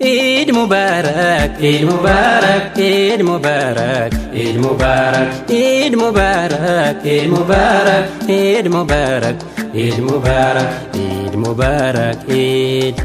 Eid Mubarak, Eid Mubarak, Eid Mubarak, Eid Mubarak, Eid Mubarak, Eid Mubarak, Eid Mubarak, Eid Mubarak, Eid Mubarak, Eid.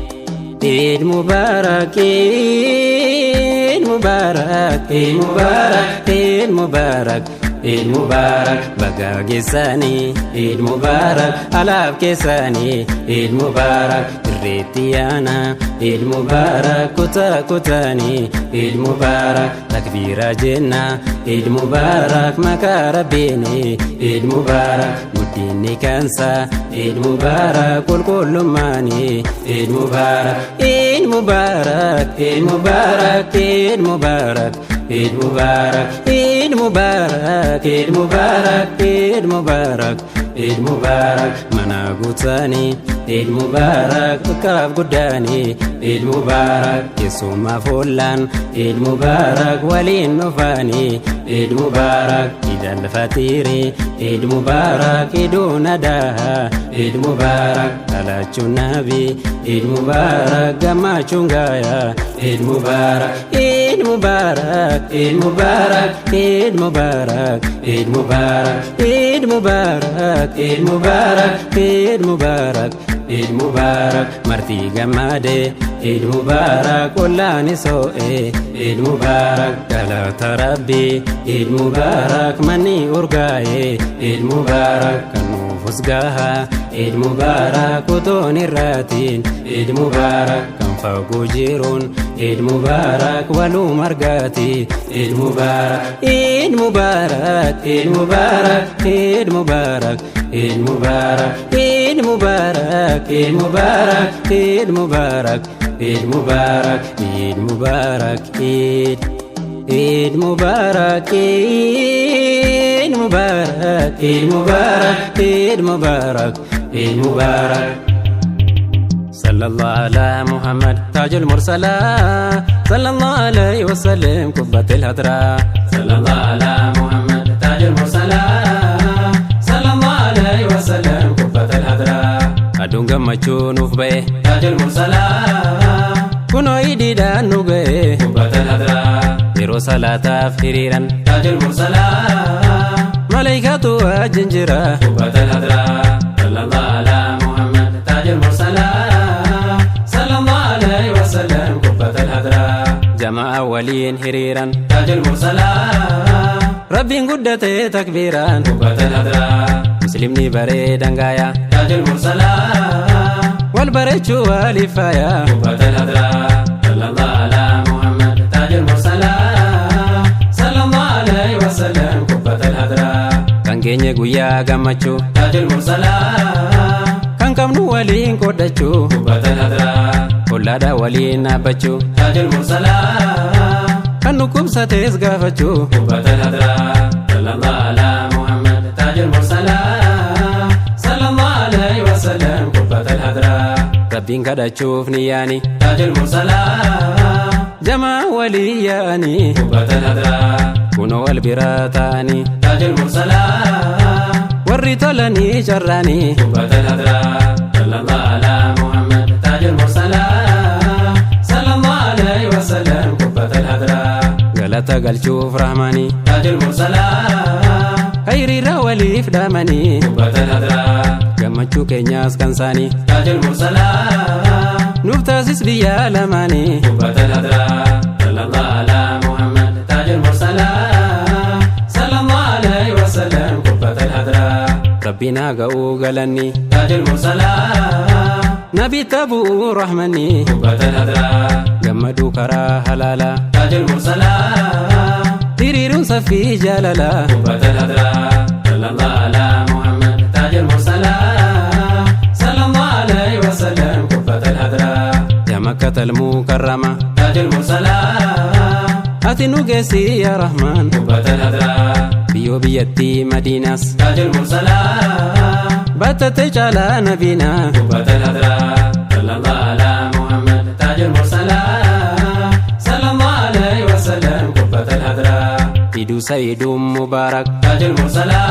Eid Mubarak, Eid Mubarak, Eid Mubarak, Eid Mubarak, Eid Mubarak, baga geessanii, Eid Mubarak, alaaf keessanii, Eid Mubarak, irreetti yaana, Eid Mubarak, kutaa kutaanii, Eid Mubarak, takbiira jenna, Eid Mubarak, maqaa rabbiini, Eid Mubarak, guddinni kansa, Eid Mubarak, qulqullummaanii, Eid Mubarak, Eid Mubarak, Eid Mubarak, Eid Mubarak, Eid Mubarak, Eid Mubarak, Eid Mubarak, Eid Mubarak, Eid Mubarak, mana guutanii, Eid Mubarak, xiqqaaf guddaanii, Eid Mubarak, keessummaa foollaan, Eid Mubarak, waliin dhufaanii, Eid Mubarak, Eid al-Fatiri, Eid Mubarak, Iduun Adaa, Eid Mubarak, dhalachuun Nabi, Eid Mubarak, gammachuun gaayaa, Eid Mubarak, Eid Mubarak, Eid Mubarak, Eid Mubarak, Eid Mubarak, Eid Mubarak, Eid Mubarak, Eid Mubarak, Eid Mubarak, martii gammaade, Eid Mubarak, ollaan soo'e, Eid Mubarak, galata Rabbi, Eid Mubarak, manni urgaa'e, Eid Mubarak, kan nuufus gaha, Eid Mubarak, utuun irraatiin, Eid Mubarak, kan fagoo jiruun, Eid Mubarak, walum argaati, Eid Mubarak, Eid Mubarak, Eid Mubarak, Eid Mubarak, Eid Mubarak, Eid Mubarak, Eid Mubarak, Eid Mubarak, Eid Mubarak, Eid Mubarak, Eid. Eid Mubarak, Eid Mubarak, Eid Mubarak, Eid Mubarak, Eid Mubarak. صلى الله على محمد تاج المرسلة، صلى الله عليه وسلم قبة الهدرة. صلى الله على محمد تاج المرسلة، صلى الله عليه وسلم قبة الهدرة. Aduun gammachuu nuuf ba'e تاج المرسلة، kunoo idiidhaan nu ga'e قبة الهدرة. Yeroo salaataaf hiriiran تاج المرسلة، malaayikaatu wajjin jira قبة الهدرة. صلى الله على محمد تاج المرسلة، صلى الله عليه وسلم قبة الهدرة. Jama'a waliin hiriiran تاج المرسلة، Rabbiin guddate takbiiraan قبة الهدرة. Muslimni bareedan gaaya تاج المرسلة، wal bareechuu waliif faaya قبة الهدرة. صلى الله على محمد تاج المرسلة، صلى الله عليه وسلم قبة الهدرة. Kan keenya guyyaa gammachuu تاج المرسلة، kan qabnu waliin qoodachuu قبة الهدرة. Ollaadhaa waliin dhaabbachuu تاج المرسلة، kan dhukkubsatees gaafachuu قبة الهدرة. صلى الله على محمد تاج المرسلة، صلى الله عليه وسلم قبة الهدرة. Rabbiin kadhachuuf niyyaani تاج المرسلة، jamaa walii yaa'anii قبة الهدرة. Kunoo wal biraa ta'anii تاج المرسلة، warri tolanii carraanii قبة الهدرة. صلى الله على محمد تاج المرسلة، صلى الله عليه وسلم قبة الهدرة. Galata galchuuf rahmanii تاج المرسلة، khayriirra waliif dhaamanii قبة الهدرة. Gammachuu keenyaas kan saanii تاج المرسلة، nuuf taasis biyya lamaanii قبة الهدرة. صلى الله على محمد تاج المرسلة، صلى الله عليه وسلم قبة الهدرة. Rabbiin haa ga'uu galanni تاج المرسلة، nabi tabuu rahmanii قبة الهدرة. Gammaduu karaa halaalaa تاج المرسلة، hiriiruun saffii jaalalaa قبة الهدرة. صلى الله على محمد تاج المرسلة، صلى الله عليه وسلم قبة الهدرة. يا مكة المكرمة تاج المرسلة، ati nu geessi yaa Rahmaan قبة الهدرة. Biyyoo biyyattii Madiinaas تاج المرسلة، battate caalaa nabiina قبة الهدرة. صلى الله على محمد تاج المرسلة، صلى الله عليه وسلم قبة الهدرة. Iduu Sa'iduun Mubaarak تاج المرسلة،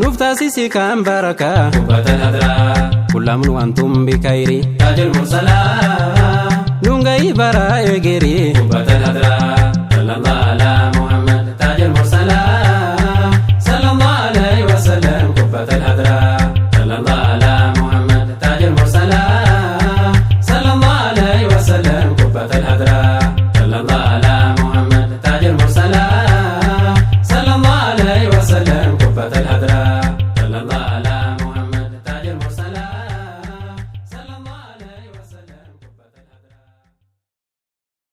nuuf taasisi kan barakaa قبة الهدرة. كل عام وأنتم بخير تاج المرسلة.